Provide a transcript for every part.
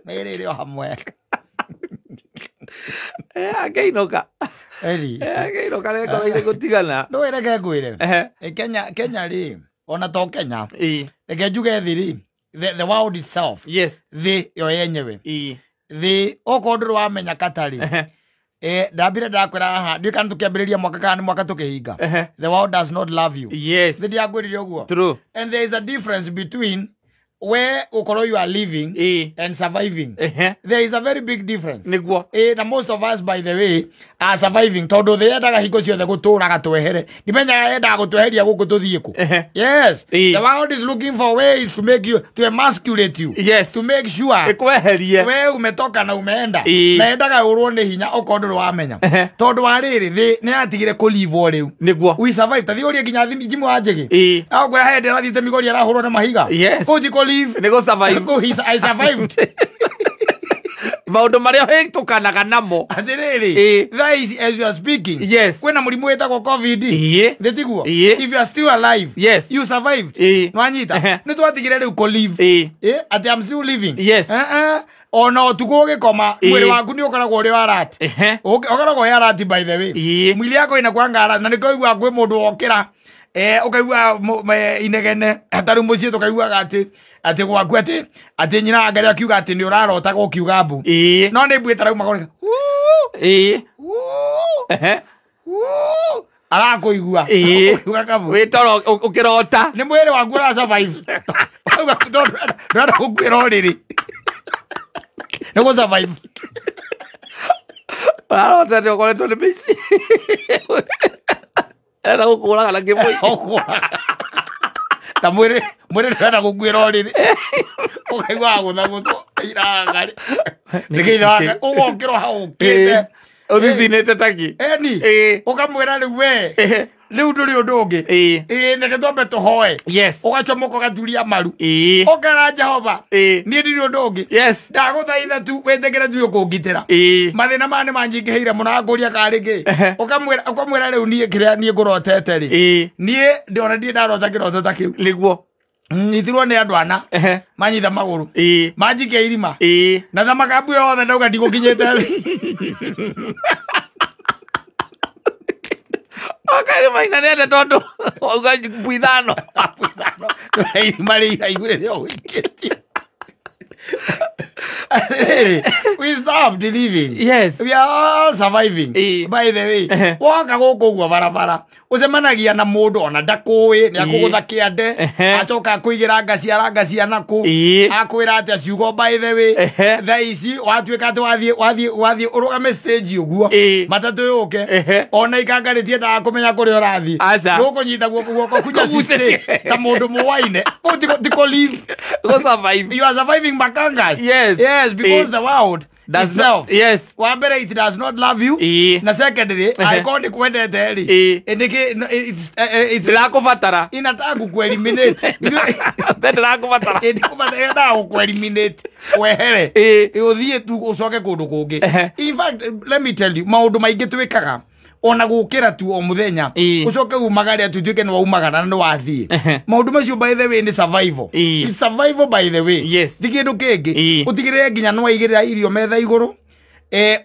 Nĩ ĩrĩ o hamwe. Angĩinũka. Eri. Angĩinũka nĩngorwo irĩ gũtigana. Ndũĩ reke ngwĩre. Ehe. Kenya Kenya rĩ, ona to Kenya. Ĩĩ. Reke njuge thĩ rĩ, the world itself. Yes. Thĩ yo yenyewe. Ĩĩ. Thĩ okorwo ndũrĩ wamenya Qatar. Ndambire ndakwĩra haha, ndiũĩ kana tũkĩambĩrĩria mwaka kana nĩ mwaka tũkĩhinga. The world does not love you. Yes. Thĩ ndiakwĩrire ũguo. True. And there is a difference between where ũkorwo you are living and surviving. There is a very big difference. Nĩguo. Na most of us, by the way, are surviving tondũ thĩ yendaga hingo ciothe gũtũraga twehere. Ndimenyaga yendaga gũtweheria gũkũ tũthiĩ kũ. Yes. The world is looking for ways to make you, to emasculate you. Yes. To make sure Ĩkweherie. we umetoka na umeenda. Na yendaga ũrwo nĩ hinya okorwo ndũrĩ wamenya. Tondũ wa rĩrĩ, thĩ nĩ yatigire kũlivwo rĩu. Nĩguo. We survive. Ta thiĩ ũrie nginya Jimmy wa Njĩgĩ. Akwĩra he hĩndĩ arathiĩte Migori arahũrwo na mahiga. Yes. Kũu ti kũ live. Nĩ gũ survive. Kũu I survived. Maũndũ marĩa ũhĩtũkanaga namo. Atĩrĩrĩ, thaa ici as you are speaking, Yes. kwĩna mũrimũ wĩtagwo COVID. Thĩ tiguo? Ĩĩ. If you are still alive, Yes. you survived. Ĩĩ. Nĩwanyita? Ehe. Nĩ twatigire rĩu kũ live. Ĩĩ. Atĩ I'm still living. Yes. Ona ũtukũ ũgĩkoma, Ĩĩ. mwĩrĩ waku nĩ ũkoragwo ũrĩ wa alert. Ũkoragwo wĩ alert by the way. Ĩĩ. Mwĩrĩ yako inakuanga alert na nĩkĩo ũiguaga kwĩ mũndũ wokĩra, ũkaigua inegene ta rĩu mũciĩ tũkaiguaga atĩ gwaku atĩ nyina wa Ngai akiuga atĩ nĩ ũrarotaga ũkiuga mbu. Ĩĩ. No nĩ mbu ĩtarauma kũrĩ. Ĩĩ. Arakũigua. Ĩĩ. Ũkiuga kabu. Wĩ toro ũkĩrota. Nĩ mwĩrĩ waku ũra survive. Ũkauga tondũ ndũrenda gũkuĩra ũrĩrĩ. Nĩ gũ survive. Ũrarota atĩ ũkoretwo nĩ mĩciĩ. Arenda gũkũraga na kĩbũi. Ũkũraga. Na mwĩrĩ ndũrenda gũkuĩra ũrĩrĩ. Ũkaigua gũthagũthwo iraga. Nĩkĩ ithe wake ũgokĩra hau ũkĩte. Ũthithinĩte taki. Eni. Ũkamwĩra rĩu we. Rĩu ndũrĩ ũndũ ũngĩ. Reke twambe tũhoe. Yes. Ũgacomoka ũgaturia maru. Ũkera Jehova. Niĩ ndirĩ ũndũ ũngĩ. Yes. Ndagũthaitha tu wĩtĩkĩre tu ũkũngitĩra. Mathĩna maya nĩ manjingĩhĩire mũno angũria karĩ kĩ. Ũkamwĩra rĩu niĩ kĩrĩa niĩ ngũrotete rĩ. Niĩ ndĩona ndirĩ ndarota kĩroto ta kĩu. Nĩguo. Nyitirwo nĩ andũ ana. Manyita magũrũ. Manjikia irima. Na thamaka yothe ndauga ndigũkinyĩte thĩ. Okaire maina nene tondũ wauga mbu ithano. Mbu ithano. Irima rĩ iraihu rĩrĩa ũikĩtie. We stopped living. Yes. We are all surviving. By the way, woka gũkũ ũguo barabara ũcemanagia na mũndũ ona ndakũĩ, nĩ akũgũtha kĩande, acoka akũigĩra ngaciara ngacia nakũ, akwĩra atĩa ciugo by the way. Thaa ici watuĩka atĩ wathiĩ ũrũgame stage ũguo, matatũ yũke, ona ikanga rĩtiendaga kũmenya kũrĩa ũrathiĩ. Nĩũkũnyita guoko kunya siste ta mũndũ mũwaine. Kũu ti kũ live. Gũ survive. You are surviving makangas. Yes. Yes, because the world does itself. Not, yes. Wa mbere, it does not love you. Na secondly, angĩkorwo ndĩkwendete rĩ, nĩkĩ it's Ndĩrakũbatara. Inataka gũkũ-eliminate. Ndĩrakũbatara. Ndĩkũbatara, yendaga gũkũ-eliminate. Wehere. Ũthiĩ tu ũcoke kũndũ kũngĩ. In fact, let me tell you, maũndũ maingĩ twĩkaga ona gũkĩra tu o mũthenya, ũcoke umagare atĩ ũtuĩke nĩ waumagara na nĩ wathiĩ. Maũndũ macio by the way nĩ survival. It's survival by the way. Yes. Ti kĩndũ kĩngĩ. Ũtigĩrĩre nginya nĩ waigĩrĩra irio metha igũrũ.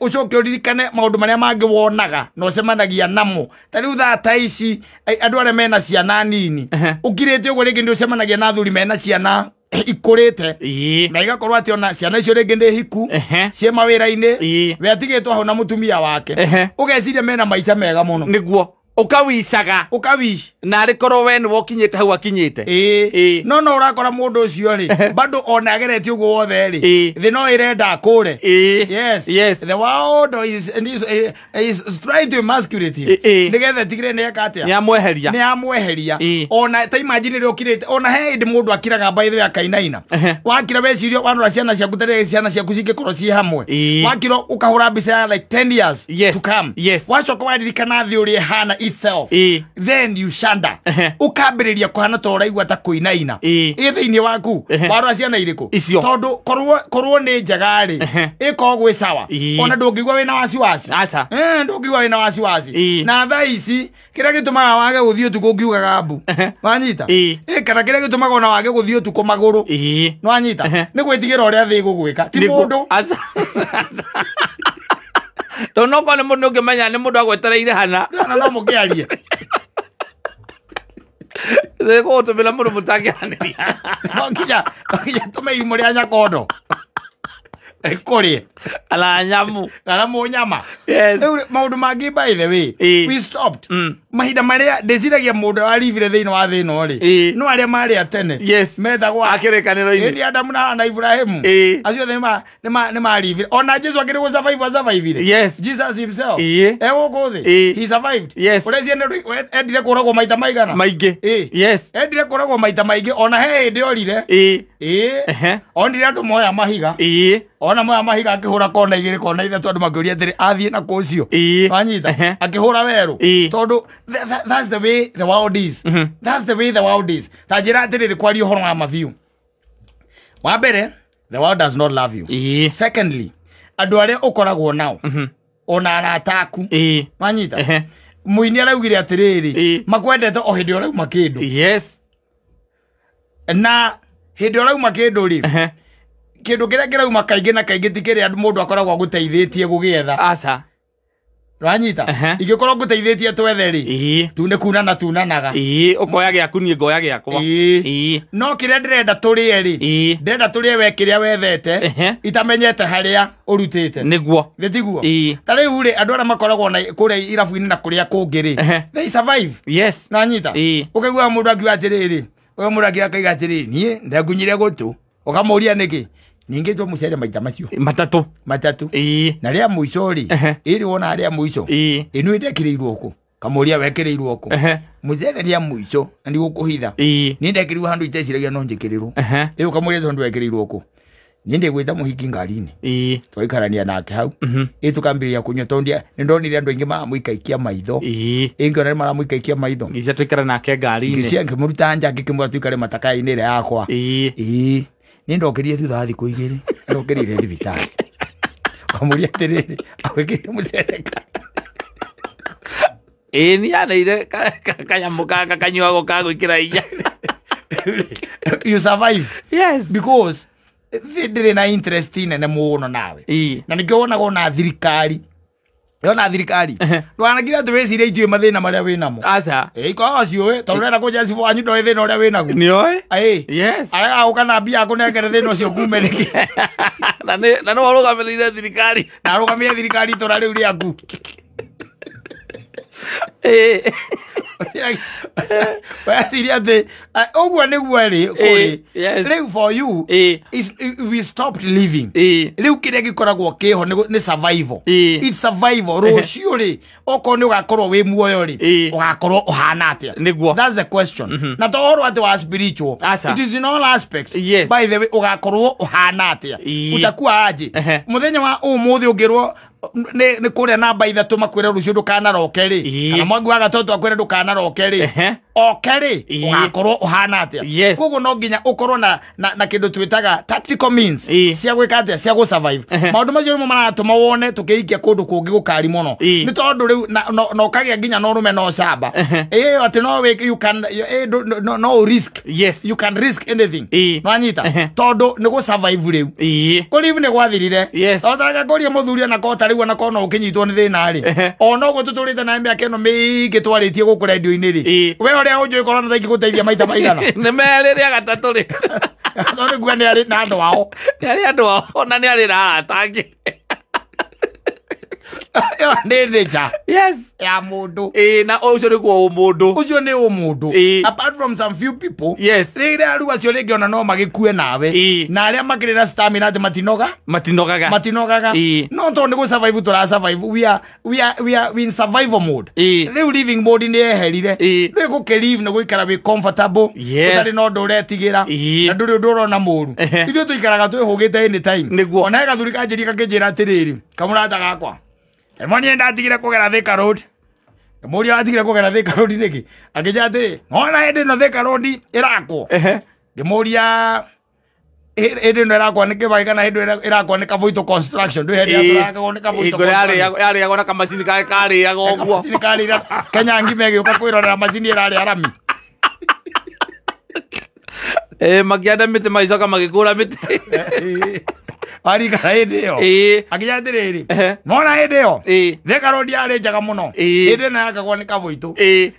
Ũcoke ũririkane maũndũ marĩa mangĩ wonaga na ũcemanagia namo. Ta rĩu thaa ta ici, andũ arĩa mena ciana nini, ũkirĩte ũguo rĩngĩ nĩ ũcemanagia na athuri mena ciana ikũrĩte. Na igakorwo atĩ ona ciana icio rĩngĩ nĩ hiku, ciĩ mawĩra-inĩ, we atigĩtwo hau na mũtumia wake. Ũgeciria mena maica mega mũno. Nĩguo. Ũkawicaga. Ũkawici. Na arĩ korwo we nĩ wokinyĩte hau akinyĩte. No no ũrakora mũndũ ũcio rĩ, bado ona ageretie ũguo wothe rĩ, thĩ no ĩrenda akũre. Yes. Yes. The world is trying to emasculate him. Nĩgetha ĩtigĩrĩre nĩ eka atĩa? Nĩ amweheria. Nĩ amweheria. Ona ta imagine rĩrĩa ũkirĩte, ona he hĩndĩ mũndũ akiraga by the way akainaina. Wakira weciria warora ciana ciaku ta rĩrĩa ciana ciaku cingĩkorwo ciĩ hamwe. Ĩĩ. Wakira ũkahũra mbica ya like 10 years Yes. to come. Yes. Wacoka waririkana thĩ ũrĩa ĩhana itself, then you shudder. Ũkambĩrĩria kũhana ta ũraigua ta kũinaina. Ĩ thĩinĩ waku warora ciana irĩkũ? Icio. Tondũ korwo nĩ njega rĩ, ĩkorwo gwĩ sawa. Ona ndũngĩigua wĩna wasiwasi. Aca. Ndũngĩigua wĩna wasiwasi. Na thaa ici kĩrĩa gĩtũmaga wage gũthiĩ ũtukũ ngiugaga mbu. Wanyita? Kana kĩrĩa gĩtũmaga ona wage gũthiĩ ũtukũ magũrũ. Nĩwanyita? Nĩ gwĩtigĩra ũrĩa thĩ ĩgũgwĩka. Ti mũndũ. Aca. Tondũ no korwo nĩ mũndũ ũngĩmenya nĩ mũndũ agwetereire hana. Hana no mũkĩarie. Gũgũtũmĩra mũndũ mũtangĩaranĩria. No nginya tũme irimũ rĩa nyakondo. Rĩkũrĩe. Kana nyamu. Kana mũnyama. Yes. Rĩu maũndũ mangĩ by the way, we stopped. Mahinda marĩa ndĩciragia mũndũ warivire thĩinĩ wa thĩ ĩno rĩ, no arĩa marĩ a tene. Yes. Metagwo akĩrĩkanĩro-inĩ. Nĩ Adamu na Ibrahimu. Acio othe nĩ marivire. Ona Jesu akĩrĩ gũ survive asurvivire. Yes. Jesus himself. E gũkũ thĩ. He survived. Yes. Ũreciria endire kũragwo maita maigana? Maingĩ. Yes. Endire kũragwo maita maingĩ ona he hĩndĩ orire. Onire andũ moya mahiga. Ona moya mahiga akĩhũra kona igĩrĩ kona ithatũ andũ makĩũria atĩrĩ athiĩ na kũ ũcio. Wanyita? Akĩhũra werũ. Tondũ that's the way the world is. That's the way the world is. Ta njĩra atĩrĩrĩ kwaria ũhoro wa mabiũ. Wa mbere, the world does not love you. Secondly, andũ arĩa ũkoragwo nao ona arata aku. Wanyita? Mũini araugire atĩrĩrĩ, makwendete o hĩndĩ ũrauma kĩndũ. Yes. Na hĩndĩ ũrauma kĩndũ rĩ, kĩndũ kĩrĩa kĩrauma kaingĩ na kaingĩ ti kĩrĩa mũndũ akoragwo agũteithĩtie gũgĩetha. Aca. Wanyita? Ingĩkorwo ngũteithĩtie twethe rĩ, tu nĩ kunana tunanaga. Ũkoya gĩaku niĩ ngoya gĩakwa. No kĩrĩa ndĩrenda tũrĩe rĩ, ndĩrenda tũrĩe we kĩrĩa wethete, itamenyete harĩa ũrutĩte. Nĩguo. Nĩ tiguo? Ta rĩu rĩ, andũ arĩa makoragwo na kũrĩa irabu-inĩ na kũrĩa kũngĩ rĩ, they survive. Yes. Nanyita? Ũkaigua mũndũ akiuga atĩrĩrĩ, ũkaigua mũndũ akiuga atĩrĩrĩ, niĩ ndengunyire gũtũ. Ũkamũria nĩkĩ? Ningĩ twa mũcere maita macio. Matatũ. Matatũ. Na rĩa mũico rĩ, ĩrĩ wona rĩa mũico. Ĩno ndekĩrĩirwo kũ? Kamũria wekĩrĩirwo kũ? Mũcere rĩa mũico na ndigũkũhitha. Niĩ ndekĩrirwo handũ iteciragia no njĩkĩrĩrwo. Rĩu kamũria tondũ wekĩrĩirwo kũ? Niĩ ndĩgwĩta mũhiki ngari-inĩ. Twaikarania nake hau. Ĩ tũkambĩrĩria kũnyua tondũ nĩ ndonire andũ aingĩ maramũikaikia maitho. Ĩ ngĩona nĩ maramũikaikia maitho. Ngĩcia tũikare nake ngari-inĩ. Ngĩcia ngĩmũruta nja ngĩkĩmwĩra tũikare mataka-inĩ ĩrĩa yakwa. Nĩ ndokĩrire thutha wa thikũ igĩrĩ, ndokĩrire thibitarĩ. Kamũria atĩrĩrĩ, agwĩkĩrire mũcere. Nĩ aneire kanyamũ gaka kanyuagwo ka gwĩkĩra hinya. You survive. Yes. Because thĩ ndĩrĩ na interest nene mũno nawe. Na nĩkĩo wonaga ona thirikari. Yona thirikari. Ndũkanakire atĩ wĩcirie itiũĩ mathĩna marĩa wĩnamo. Aca. Ikoragwo ciũĩ, tondũ ũrenda kũnja cibũ wanyu ndoĩ thĩna ũrĩa wĩnaguo. Nĩoĩ? Yes. Aregaga gũka na mbia akũnengere thĩna ũcio kume nĩkĩ. Na nĩwe ũrũgamĩrĩire thirikari. Na arũgamĩrĩire thirikari itũra rĩu rĩaku. Weciria atĩ ũguo nĩguo rĩ kũrĩ. Rĩu for you is we stopped living. Rĩu kĩrĩa gĩkoragwo kĩho nĩ survival. It's survival. Rũciũ rĩ, okorwo nĩ ũgakorwo wĩ muoyo rĩ, ũgakorwo ũhana atĩa? Nĩguo. That's the question. Na to ũhoro atĩ wa spiritual. It is in all aspects. Yes. By the way, ũgakorwo ũhana atĩa? Utakuwa aje? Mũthenya wa ũmũthĩ ũngĩrwo nĩ kũrĩa namba ithatũ makwĩre rũciũ ndũkanaroke rĩ, kana mwangi wa gatatũ akwĩre ndũkanaroke rĩ, oke rĩ, ũgakorwo ũhana atĩa? Koguo no nginya ũkorwo na kĩndũ twĩtaga tactical means cia gwĩka atĩa, cia gũ survive. Maũndũ macio nĩmo maratũma wone tũkĩikia kũndũ kũngĩ gũkari mũno. Nĩ tondũ rĩu na ũkagĩa nginya na ũrũme na ũcamba. Ĩyo atĩ no you can no risk. Yes. You can risk anything. Nwanyita? Tondũ nĩ gũ survive rĩu. Kũ live nĩ gwathirire. Yes. Tondũ kũria mũthuri ona kota rĩu ona korwo no ũkĩnyitwo nĩ thĩna rĩ, ona ũguo tũtũrĩte na mĩaka ĩno mĩingĩ twarĩtie gũkũ radio-inĩ rĩ, we ũrĩa ũnjũĩ korwo na thaa ingĩgũteithia maita maigana. Nĩ merĩ rĩa gatatũ rĩ. Tondũ nĩguo nĩ arĩ na andũ ao. Nĩ arĩ andũ ao na nĩ arĩ na arata angĩ. Ĩyo nĩ nature. Yes. Ya mũndũ. Na ũcio nĩguo ũmũndũ. Ũcio nĩ ũmũndũ. Apart from some few people. Yes. Rĩrĩa rĩu acio rĩngĩ ona no magĩkue nawe. Na arĩa makĩrĩ na stamina atĩ matinoga. Matinogaga. Matinogaga. No tondũ nĩ gũ survive tũra survive. We are in survival mode. Rĩu living mode nĩ yeherire. Rĩu gũkĩ live nĩ gũikara wĩ comfortable. Ũtarĩ na ũndũ ũretigĩra. Na ndũrĩ ũndũ ũrona mũru. Ithuĩ tũikaraga twĩhũgĩte anytime. Nĩguo. Ona he gathuri kanjĩria gakĩnjĩra atĩrĩrĩ, kamũrata gakwa. Mwani ndatigire kũgera Thika Road. Ngĩmũria watigire kũgera Thika Road nĩkĩ? Akĩnjĩra atĩrĩ, nona hĩndĩ ĩno Thika Road ĩrakwo. Ngĩmũria hĩndĩ ĩno ĩrakwo nĩ Kĩbaki kana hĩndĩ ĩno ĩrakwo nĩ Kabuitũ Construction. Ndũĩ hĩndĩ ĩrakwo nĩ Kabuitũ Construction. Yarĩagwo na kamacini karĩaga ũguo. Kamacini karĩaga. Kenya ngima ĩgĩũka kwĩrorera macini ĩrarĩa rami. Makĩanda mĩtĩ magĩcoka magĩkũra mĩtĩ. Warikara hĩndĩ ĩyo. Akĩnjĩra atĩrĩrĩ, nona hĩndĩ ĩyo Thika Road yarĩ njega mũno. Hĩndĩ ĩno yakagwo nĩ Kabuitũ.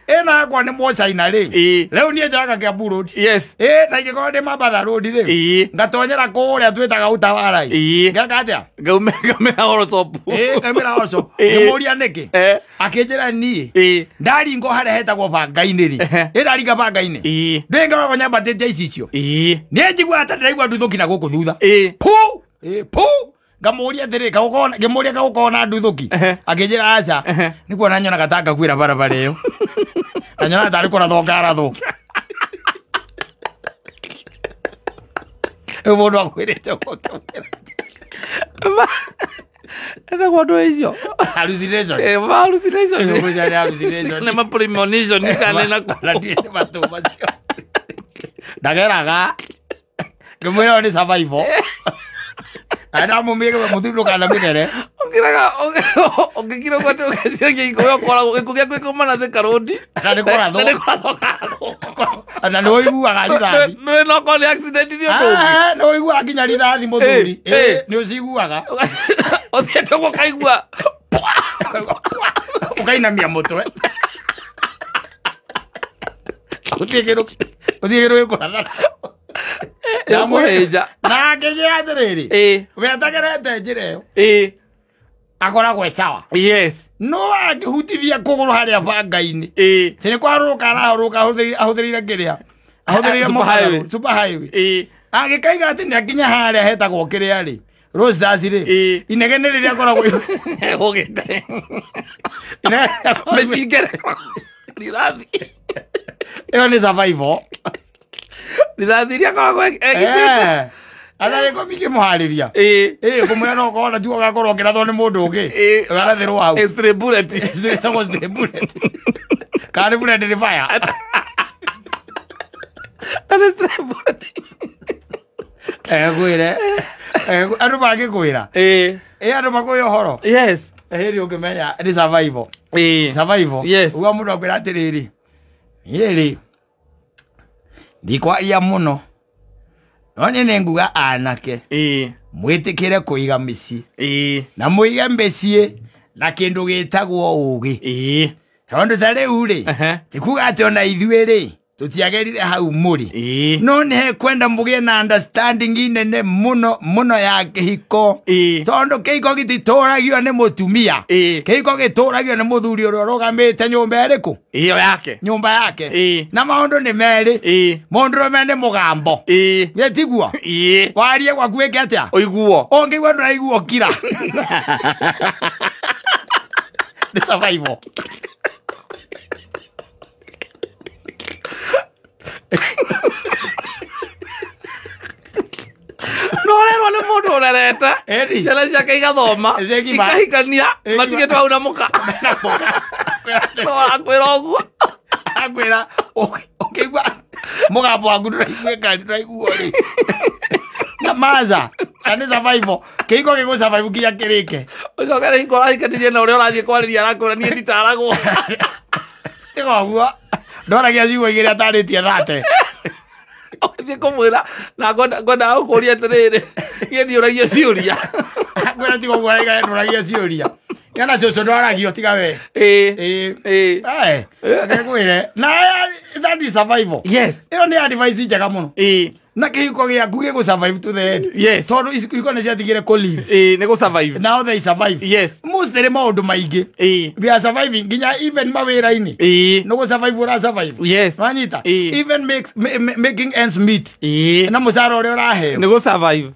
Ĩno yakwa nĩ Mũcaina rĩ. Rĩu niĩ njaka Kiambu Road. Yes. Na ingĩkorwo ndĩ Mambatha Road rĩ. Ngatonyera kũrĩa twĩtaga Utawala. Ngeka atĩa? Ngaumĩra Horosop. Ngaumĩra Horosop. Ngĩmũria nĩkĩ? Akĩnjĩra niĩ ndaringo harĩa hetagwo banga-inĩ rĩ. Ĩ ndaringa banga-inĩ. Ndĩ ngoragwo nyambatĩte icicio. Niĩ njiguaga ta ndĩraigua nduthũki na gũkũ thutha. Pu! Pu! Ngamũria atĩrĩ, ngĩmũria kagũkorwo na nduthũki. Akĩnjĩra aca. Nĩkuona nyonaga ta ngakuĩra barabara ĩyo. Na nyonaga tarĩ kũrathwo ngarathwo. Rĩu mũndũ akwĩrĩte ũguo ũkĩmwĩra. Etagwo andũ acio. Hallucination. Hallucination. Nĩ hallucination. Nĩ ma premonition kana nĩ na Na ndiĩ nĩ matũ macio. Ndageraga. Ngĩmwĩra nĩ survival. Na ndamũmĩre mũthuri ndũkanamĩgere. Ũngĩraga ũngĩkira ũguo atĩ ũgeciragia gĩkũyũ ũkoragwo gĩkũ gĩaku gĩkauma na Thika Road. Na nĩ kũrathwo. Na nĩ kũrathwo karathwo. Na nĩ ũiguaga rithathi. Nĩ no korwo nĩ accident nĩ ũndũ ũngĩ. Nĩ ũiguaga nginya rithathi mũthuri. Nĩ ũciguaga. Ũthiĩte ũguo ũkaigua. Ũkainamia mũtwe. Ũthiĩ kĩndũ gĩkũratha. Ndamũhĩnja. Na akĩnjĩra atĩrĩrĩ, we atagerete njĩra ĩyo. Akoragwo e sawa. Yes. No angĩhutithia kũgũrũ harĩa banga-inĩ. Tĩ nĩ kwarũrũka arahũrũka ahũthĩrire kĩrĩa. Ahũthĩrire super highway. Agĩkaiga atĩ nĩ akinya harĩa hetagwo kĩrĩa rĩ. Roasters rĩ. Inegene rĩrĩa akoragwo ũgĩte. Mĩcingere. Rithathi. Ĩyo nĩ survival. Rithathi iria akoragwo ekĩtĩte. Atagĩkomi kĩmũharĩria. Kũmwĩra no ũkorwo na tuo ũgakorwo ũkĩrathwo nĩ mũndũ ũngĩ. Ũgarathĩrwo hau. Stray bullet. Ĩtagwo stray bullet. Kana nĩ bullet nĩ fire. Kana stray bullet. Ngwĩre. Andũ mangĩkwĩra. Andũ makũhe ũhoro. Yes. Hĩndĩ ũngĩmenya nĩ survival. Survival. Yes. Uga mũndũ akwĩra atĩrĩrĩ. Niĩ rĩ ndikwaria mũno. No niĩ nĩnguga anake mwĩtĩkĩre kũiga mĩciĩ. Na mũige mĩciĩ na kĩndũ gĩtagwo ũgĩ. Tondũ ta rĩu rĩ, ti kuga atĩ ona ithuĩ rĩ tũtiagerire hau mũrĩ. No nĩ hekwenda mũgĩe na understanding nene mũno mũno ya kĩhiko. Tondũ kĩhiko gĩtitũragio nĩ mũtumia. Kĩhiko gĩtũragio nĩ mũthuri ũrĩa ũrũgamĩte nyũmba ĩrĩkũ? Ĩyo yake. Nyũmba yake. Na maũndũ nĩ merĩ. Mũndũrũme nĩ mũgambo. Githĩ tiguo? Warie gwaku wĩke atĩa? Ũiguo. Ũngĩigua ndũraiguo kira. Nĩ survival. No ũrerwo nĩ mũndũ ũrerete. Ciana ciake igathoma. Ikahikania. Matigĩtwo hau na mũka. No akwĩra ũguo. Akwĩra ũkĩigua mũgambo waku ndũraiguĩka ndũraiguo rĩ. Na maza. Na nĩ survival. Kĩhiko gĩgũ survive nginya kĩrĩke. Ũcoke rĩ hingo ũrahikanirie na ũrĩa ũrathiĩ kwarĩria arakwĩra niĩ nditaragwo. Tiga ũguo. Ndoragia ciugo igĩrĩ atarĩtie thate. Ũgĩthiĩ kũmwĩra na ngwendaga gũkũria atĩrĩrĩ, niĩ ndiũragia ciũria. Ngwĩra tiga ũguo araiga ndũragia ciũria. Kana cũcũ ndwaragio tiga we. Ngwĩre. Na that is survival. Yes. Ĩyo nĩ advice njega mũno. Na kĩhiko gĩaku gĩgũ survive to the end. Yes. Tondũ ihiko nĩ ciatigire kũ live. Nĩ gũ survive. Now they survive. Yes. Mostly maũndũ maingĩ. We are surviving nginya even mawĩra-inĩ. Nĩ gũ survive ũra survive. Yes. Wanyita? Even making ends meet. Na mũcara ũrĩa ũraheo. Nĩ gũ survive.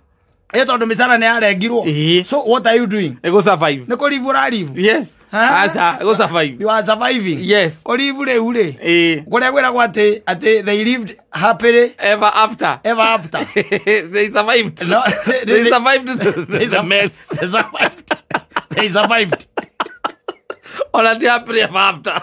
Tondũ mĩcara nĩ yarengirwo. So what are you doing? Nĩ gũ survive. Nĩ kũ live ũra live. Yes. Aca, nĩ gũ survive. You are surviving. Yes. Kũ live rĩu rĩ. Kũrĩa kwĩragwo atĩ they lived happily ever after. Ever after. They survived. No, they survived the mess. They survived. They survived. Ona ti happily ever after.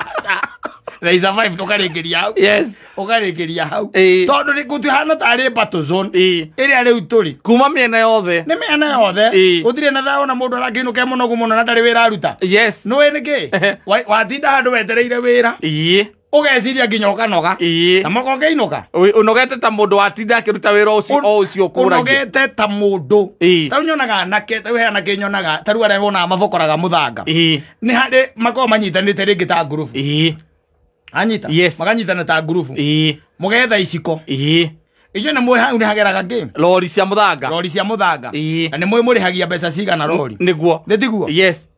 They survive tukarĩkĩria hau. Yes. Ũkarĩkĩria hau. Ĩĩ. Tondũ nĩ gũtihana tarĩ battle zone. Ĩĩ. Ĩrĩa rĩu tũrĩ. Kuma mĩena yothe. Nĩ mĩena yothe. Ĩĩ. Gũtirĩ na thayũ na mũndũ arakĩinũka e mũnogu mũno na ndarĩ wĩra aruta. Yes. Nĩũĩ nĩkĩ? Watinda handũ wetereire wĩra. Ĩĩ. Ũgeciria nginya ũkanoga. Ĩĩ. Na mũka ũkĩinũka. Ũnogete ta mũndũ watinda akĩruta wĩra ũcio o ũcio ũkũragia. Ũnogete ta mũndũ. Ĩĩ. Ta rĩu nyonaga anake, ta rĩu he anake nyonaga, ta rĩu arĩa wonaga mabokoraga mũthanga. Ĩĩ. Nĩ harĩ makoragwo manyitanĩte rĩngĩ ta ngurubu. Ĩĩ. Anyita. Yes. Makanyitana ta ngurubu. Ĩĩ. Mũgetha iciko. Ĩĩ. Inyuĩ nĩ mũĩ hau nĩ hageraga kĩ? Lori cia mũthanga. Lori cia mũthanga. Ĩĩ. Na nĩ mũĩ mũrĩhagia mbeca cigana lori? Nĩguo. Nĩ tiguo? Yes.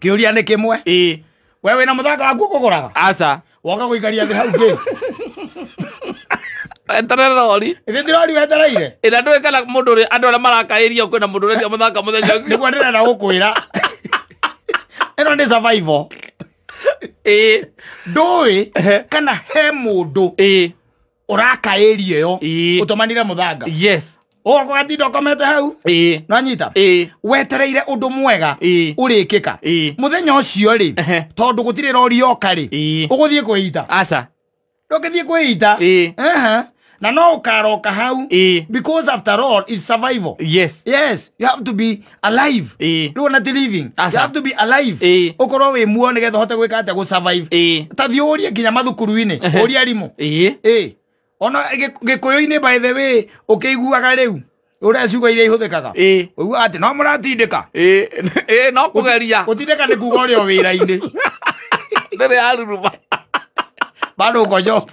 Kĩũria nĩ kĩmwe. Ĩĩ. We wĩna mũthanga waku ũkũgũraga? Aca. Woka gũikaria thĩ hau kĩ? Eterera lori. Ĩthĩ ti lori wetereire? Ĩna ndũĩ kana mũndũ ũrĩa andũ arĩa marakaĩrio kwĩna mũndũ ũrendia mũthanga mũthenya ũcio. Nĩguo ndĩrenda gũkwĩra. Ĩno nĩ survival. Ĩĩ. Ndũĩ kana he mũndũ Ĩĩ. ũrakaĩria ĩyo Ĩĩ. ũtũmanire mũthanga. Yes. Ũgoka ũgatinda ũkomete hau. Ĩĩ. Nĩwanyita? Ĩĩ. Wetereire ũndũ mwega Ĩĩ. ũrĩkĩka. Ĩĩ. Mũthenya ũcio rĩ, tondũ gũtirĩ rori yoka rĩ, Ĩĩ. ũgũthiĩ kwĩita. Aca. Ndũngĩthiĩ kwĩita. Ĩĩ. Ehe. Na no ũkaroka hau. Ĩĩ. Because after all it's survival. Yes. Yes, you have to be alive. Ĩĩ. Rĩu ona ti living. Aca. You have to be alive. Ĩĩ. Ũkorwo wĩ muoyo nĩgetha ũhote gwĩka atĩa gũ survive. Ĩĩ. Ta thiĩ ũrie nginya mathukuru-inĩ, ũrie arimũ. Ĩĩ. Ĩĩ. Ona gĩkũyũ-inĩ by the way, ũkĩiguaga rĩu ũrĩa ciugo iria ihũthĩkaga. Ĩĩ. Ũiguaga atĩ no mũratindĩka. Ĩĩ. Ĩĩ, no kũgeria. Gũtindĩka nĩ kuga ũrĩ o wĩra-inĩ. Ndĩrĩ yaruruma. Bado uko job.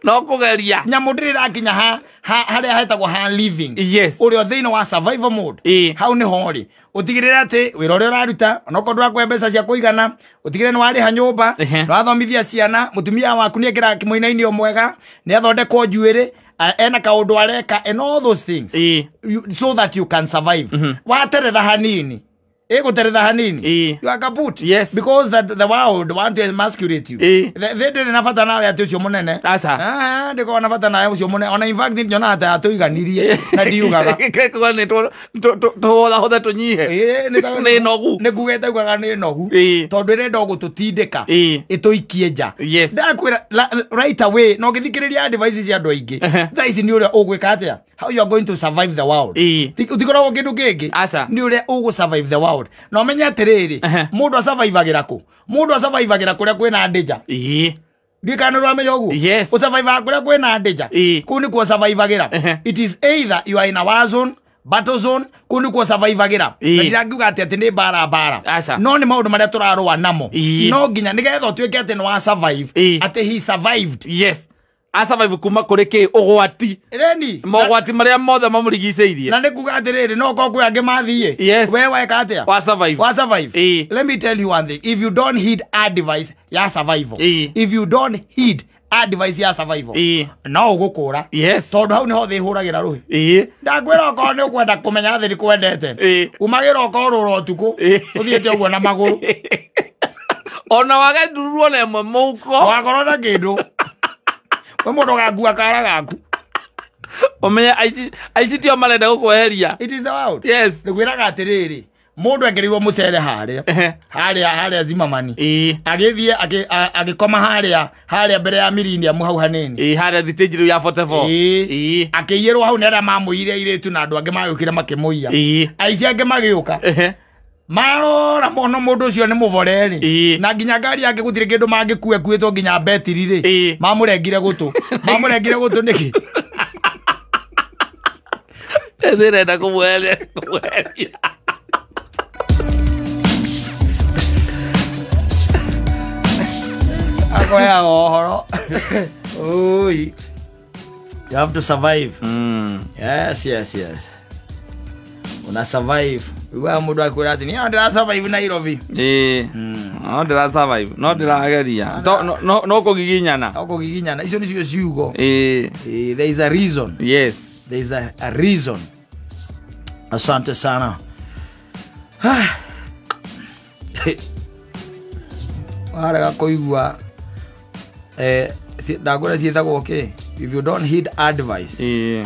No kũgeria. Nyamũ ndĩrĩ ĩrakinya harĩa hetagwo ha living. Yes. Ũrĩa o thĩinĩ wa survival mode. Ĩĩ. Hau nĩho rĩ. Ũtigĩrĩre atĩ wĩra ũrĩa ũraruta onokorwo ndũrakũhe mbeca cia kũigana, ũtigĩrĩre nĩ warĩha nyũmba, nĩ wathomithia ciana, mũtumia waku nĩ ekĩra mũinainio mwega, nĩ athondekwo njuĩrĩ, ena kaũndũ areka and all those things. Ĩĩ. So that you can survive. Wateretha hanini. Ĩgũteretha hanini. Ĩĩ. You are kaput. Yes. Because that the world want to emasculate you. Ĩĩ. Thĩ ndĩrĩ na bata nawe atĩ ũcio mũnene. Aca. Ndĩkoragwo na bata nawe ũcio mũnene. Ona in fact nyonaga ta atũiganirie na ndiugaga. Kuga nĩ tũhũthahũthe tũnyihe. Ĩĩ, Nĩ nogu. Nĩ ngugĩte ugaga nĩ nogu. Ĩĩ. Tondũ ĩrenda o gũtũtindĩka. Ĩĩ. Ĩtũikie nja. Yes. Ndakwĩra right away no ngĩthikĩrĩria advice cia andũ aingĩ. Thaa ici nĩ ũrĩa ũgwĩka atĩa? How you are going to survive the world. Ĩĩ. Ũtikoragwo kĩndũ kĩngĩ. Aca. Nĩ ũrĩa ũgũ survive the world. Na ũmenye atĩrĩrĩ, mũndũ asurvivagĩra kũ? Mũndũ asurvivagĩra kũrĩa kwĩna ndĩnja. Ĩĩ. Ndiũĩ kana nĩ ũramenya ũguo? Yes. Ũsurvivaga kũrĩa kwĩna ndĩnja. Ĩĩ. Kũu nĩkuo ũsurvivagĩra. It is either you are in a war zone, battle zone, kũu nĩkuo ũsurvivagĩra. Ĩĩ. Na ndirangiuga atĩ atĩ nĩ mbara mbara. Aca. No nĩ maũndũ marĩa tũrarũa namo. Ĩĩ. No nginya nĩgetha ũtuĩke atĩ nĩ wa survive, Ĩĩ. atĩ he survived. Yes. Asurvive kuma kũrĩ kĩ ũgwati. Reni. Mogwati marĩa mothe mamũrigicĩirie. Na nĩ kuga atĩrĩrĩ, no ũkorwo kwĩ angĩ mathiĩ. Yes. We weka atĩa? Wa survive. Wa survive. Ĩĩ. Let me tell you one thing. If you don't heed advice ya survival. Ĩĩ. If you don't heed advice ya survival. Ĩĩ. No ũgũkũra. Yes. Tondũ hau nĩho thĩ ĩhũragĩra rũhĩ. Ĩĩ. Ndakwĩra okorwo nĩ ũkwenda kũmenya thĩ ndĩkwendete. Ĩĩ. Umagĩra ũkorũra ũtukũ. Ĩĩ. Ũthiĩte ũguo na magũrũ. Ona wage ndururu ona ĩmwe mũhuko. Wakorwo na kĩndũ. We mũndũ ũgakua kara gaku. Ũmenye aici tio marenda gũkweheria. It is the world. Yes. Nĩkwĩraga atĩrĩrĩ, mũndũ ekĩrĩirwo mũcere harĩa. Harĩa harĩa Zimmerman. Ĩĩ. Agĩthiĩ agĩkoma harĩa harĩa mbere ya Millennium hau hanini. Ĩĩ, harĩa thitĩnji rĩu ya 44. Ĩĩ. Ĩĩ. Akĩiyĩrwo hau nĩ arĩa mamũiyire airĩtu na andũ angĩ magĩũkire makĩmũiya. Ĩĩ. Aici angĩ magĩũka. Marora mono mũndũ ũcio nĩ mũboreri. Ĩĩ. Na nginya ngari yake gũtirĩ kĩndũ mangĩkua ĩkuĩtwo nginya betiri rĩ. Ĩĩ. Mamũrengire gũtũ. Mamũrengire gũtũ nĩkĩ? Ndĩrenda kũmweheria. Akoya ũhoro. Oi. You have to survive. Yes, yes, yes. Una survive. Uga mũndũ akwĩra atĩ niĩ ndĩra survive Nairobi. Ĩĩ. No ndĩra survive. No ndĩrageria. No kũgiginyana. No kũgiginyana. Icio nĩcio ciugo. Ĩĩ. There is a reason. Yes. There is a reason. Asante sana. Warega kũigua ndagũra ciĩtagwo kĩ? If you don't heed advice. Ĩĩ.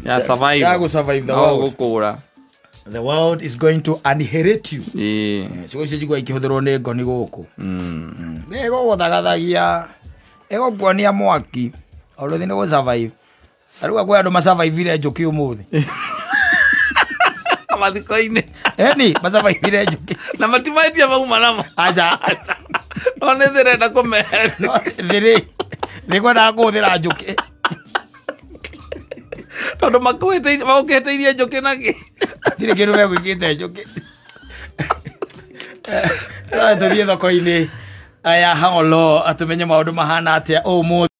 Ya survive. Ya gũ survive the world. No gũkũra. The world is going to annihilate you. Ĩĩ. Ciugo icio njigua ikĩhũthĩrwo nĩ ngoni gũkũ. Ĩgũgũthagathagia, ĩgũkuonia mwaki ũrũthi nĩ gũ survive. Tarĩu kwĩ andũ masurvivire njũkĩ ũmũthĩ. Mathiko-inĩ. Eni masurvivire njũkĩ. Na matimaĩtie mauma namo. Aca. No nĩ thĩrenda kũmeheria. Thĩrĩ nĩkwendaga kũhũthĩra njũkĩ. Tondũ makũhĩtĩirie njũkĩ nakĩ. Thirĩ kĩndũ megwĩkĩte njũkĩ. Tũthiĩ thoko-inĩ ya Hang'olo tũmenye maũndũ mahana atĩa ũmũthĩ.